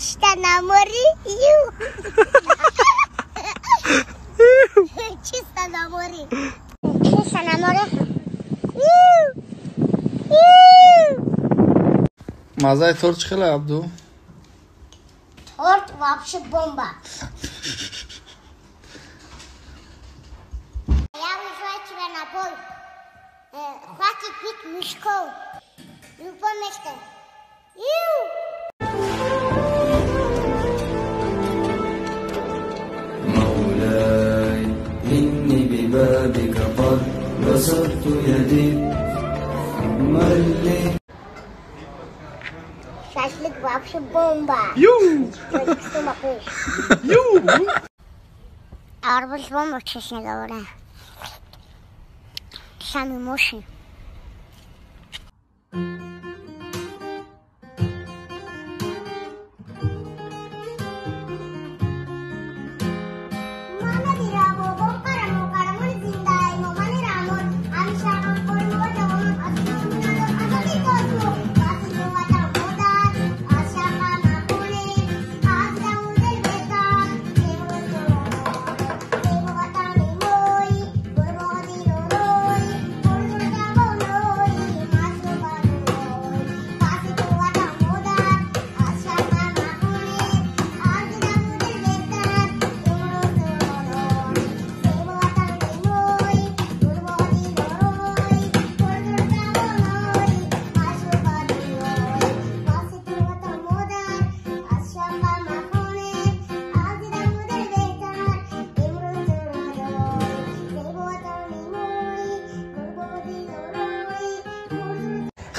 Чисто на море. Ю. Чисто на море. Чисто на море. Ю. Ю. Мазаи торт чӣ хела, Абду? Торт вообще бомба. Я вызываю тебя на бой. Хватит бить мешков. Любое место. Ю! مولاي إني ببابك قد بسطت يدي ملي Шашлык вообще бомба. Ю! Ю! Арбуз бомба, честно говоря. Самый мощный.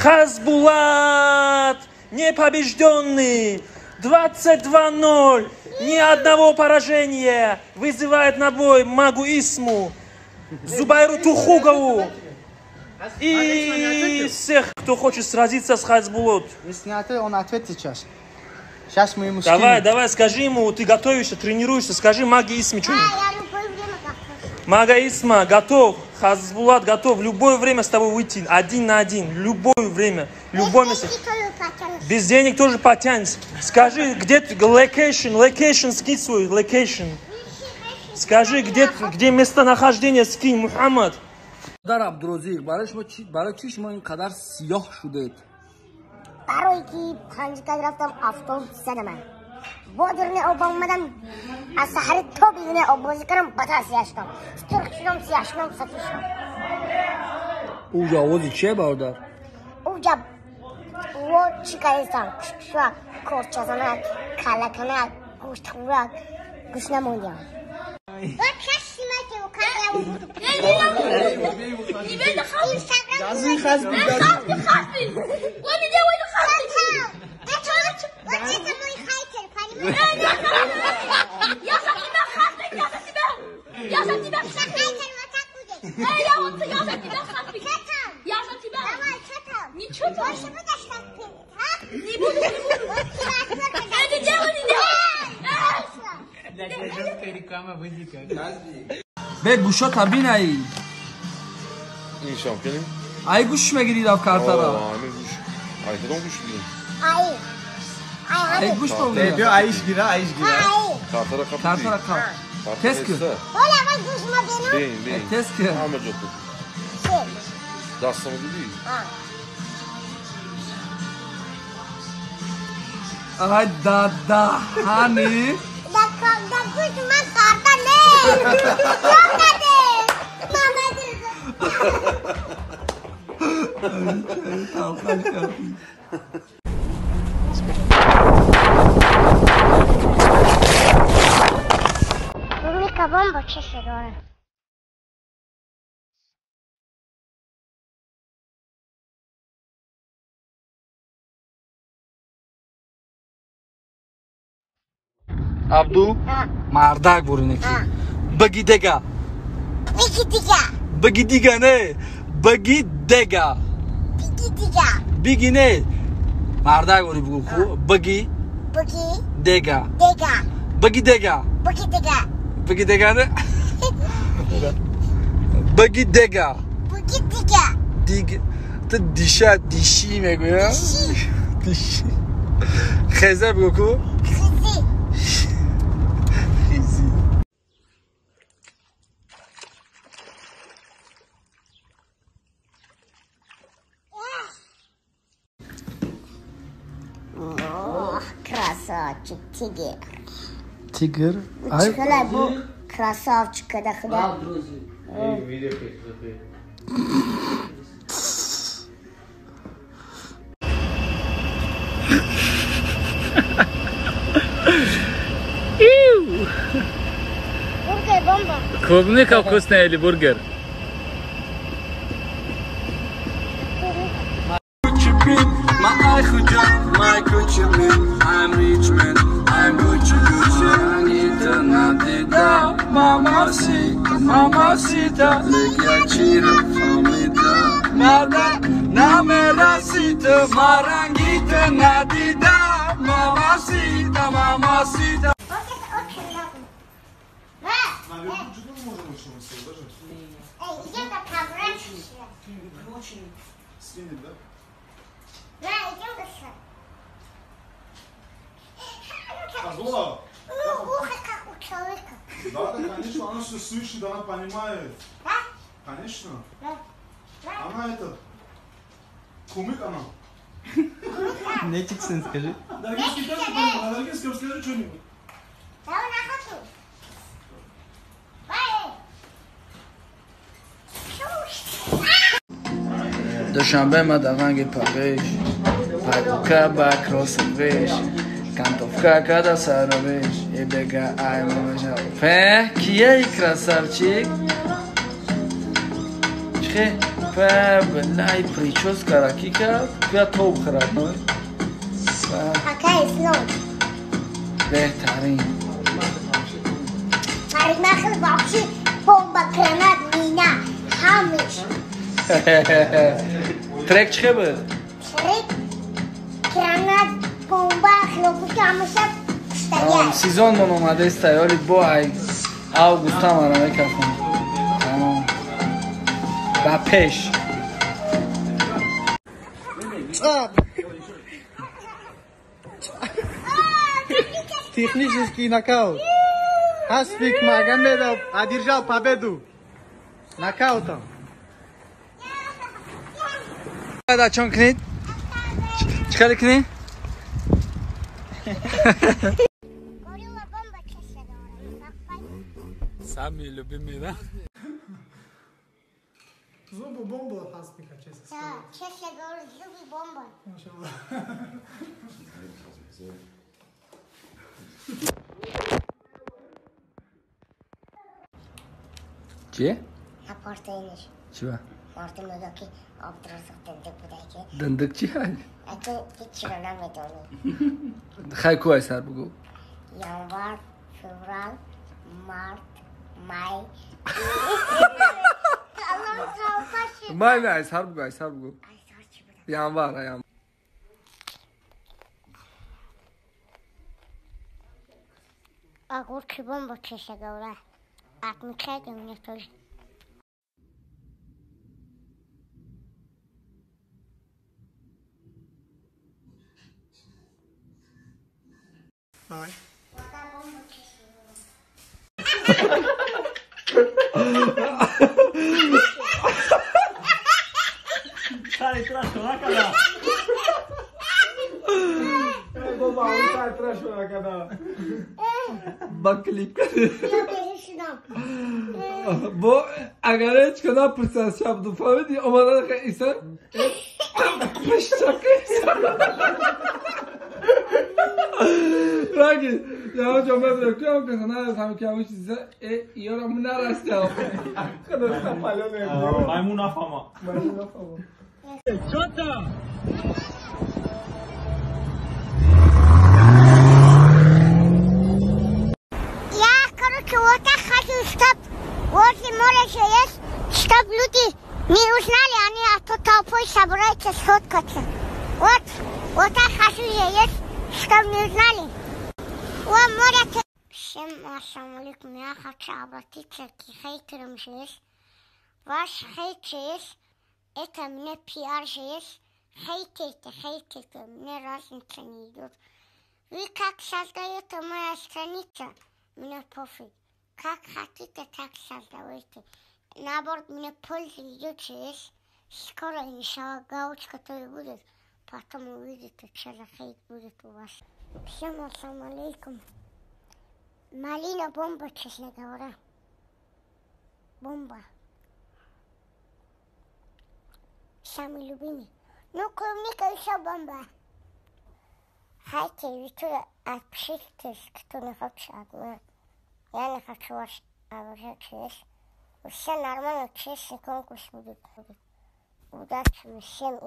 Хасбулат, непобежденный, 22-0, ни одного поражения, вызывает на бой Магу Исму, Зубайру Тухугову и всех, кто хочет сразиться с Хасбулат. Если не ответит, он ответит сейчас. Сейчас мы ему скинем. Давай, давай, скажи ему, ты готовишься, тренируешься, скажи Маге Исме что-нибудь. Мага Исма готов, Хасбулат готов в любое время с тобой выйти, один на один, любое время, любое место. Без денег тоже потянешь. Скажи, где ты, location, location, скинь свой, location. Скажи, где местонахождение, скинь, Мухаммад. Дар Абдурозиқ, барои чӣ шумо ин қадар сиёҳ шудед? Барои ки панҷ кас рафтам, автобус задам. Бо дурни об омадам, аз саҳари то бидуни об бозӣ кардам, бата сиёҳ шудам. Сурх шудам, сиёҳ шудам, сафед шудам. Уҷа овози чие, бародар? Уҷа во чӣ кардистам? Кушкушак, корчазанак, калаканак, гӯштхӯрак, гӯш намондиам. Бе гӯшота бинаи. Иншам келим. Ай гӯш мегирӣ раф картара. Ай гӯш. Ай кадом гӯш бигирим? Ай. Ай гӯш бигир. Биё айш гира, айш гира. Картара қап. Картара қап. Тез кун. Ола ман гӯшма бинам. Бин, бин. Тез кун. Ҳама ҷо ту. Дастаму дидӣ? Ай дадаҳани. Да гӯш ман карта не. Рубрика бомба, честно говоря. Абду, мардак буринеки. Баги дега. Баги дига. Баги дига не. Баги дега. Биги дига. Биги не. Мардак бури бугу ху. Баги. Баги. Дега. Дега. Баги дега. Баги дега. Баги дега не. Баги дега. Баги дига. Диг. Ту диша диши мегӯя? Диши. Диши. Хезе бугу ку. Красавчик, тигр. Тигр? Чхала бу красавчик, да худа. Бургер бомба. Клубника вкусная или бургер? I'm rich man, I'm Gucci Gucci. Anita Nadida, Mamacita, Mamacita, Legiachira, Famida, Mada, Namerasita, Marangita, Nadida, Mamacita, Mamacita. Сильный, да? Да, идем дальше. Козла! Ну, ухо как у человека. Да, да, конечно, она все слышит, она понимает. Да? Конечно. Да. Да. Она это... Кумык она. Нечиксен, скажи. Даргинский, скажи что-нибудь. Да, на хату. Душанбе мадаванги Париж, Пагука ба кроссовиш, Кантовка када саровиш, и бега ай мамажа. Фе, кия и красавчик? Чихе, фе, блай, прическа ракика, кия топ храдной. Какая слон? Беҳтарин. Парикмахер вообще бомба, гранат, мина, ҳамиш. Трек чӣ буд? Трек, гранат, бомба, хлопушка, ҳамаша куштагиай. Сезон мон омадааст, ҳоли бо ай август ҳамаро мекафам. Тамом. Ба пеш. Технический нокаут. Хасбик Магомедов одержал победу нокаутом. Чон кунед? Чӣ кор кунед? Самый любимый, да? Зубы бомба, Хасбика, честно сказать. Да, честно говорю, зубы бомба. Машаллах. Чие? Апортейниш. Чива? Мартин мегӯяд, ки Абдураззоқ дандык буда ки. Дандык чи ҳай? Аки ҳечиро намедонӣ. Хай ку ай сар бугӯ. Январ, феврал, март, май. Май не, ай сар бугӯ, ай сар бугӯ. Январ, январ. Огурки бомба, честно говоря. Отмечайте мне тоже. Давай. Ба клип бо агар ҳеч ка напурсад шаб дуфаҳмиди омадан иса пишчака раги яҳо ҷо мебинам ки ам каса нарасам ки ҳамон чиза ёрам нарасиам. Маймун нафаҳма. Маймун нафаҳма. Чота! Я, короче, вот так хочу, чтоб возле моря же есть, чтоб люди не узнали, они а то толпой собираются сфоткаться. Вот, вот так хочу же есть, чтоб не узнали. О, море. Всем ассаламу алейкум, я хочу обратиться к хейтерам же есть. Ваш хейт же есть, это мне пиар же есть. Хейтите, хейтите, мне разница не идет. Вы как создаете моя страница, мне пофиг. Как хотите, так создавайте. Наоборот, мне польза идет же есть. Скоро, иншаллах, галочка тоже будет. Потом увидите, что за хейт будет у вас. Всем ассаламу алейкум. Малина бомба, честно говоря. Бомба. Самый любимый. Ну, клубника еще бомба. Хайте, вы тоже отпишитесь, кто не хочет от меня. Я не хочу вас обижать, есть. Все нормально, честный конкурс будет. Удачи всем.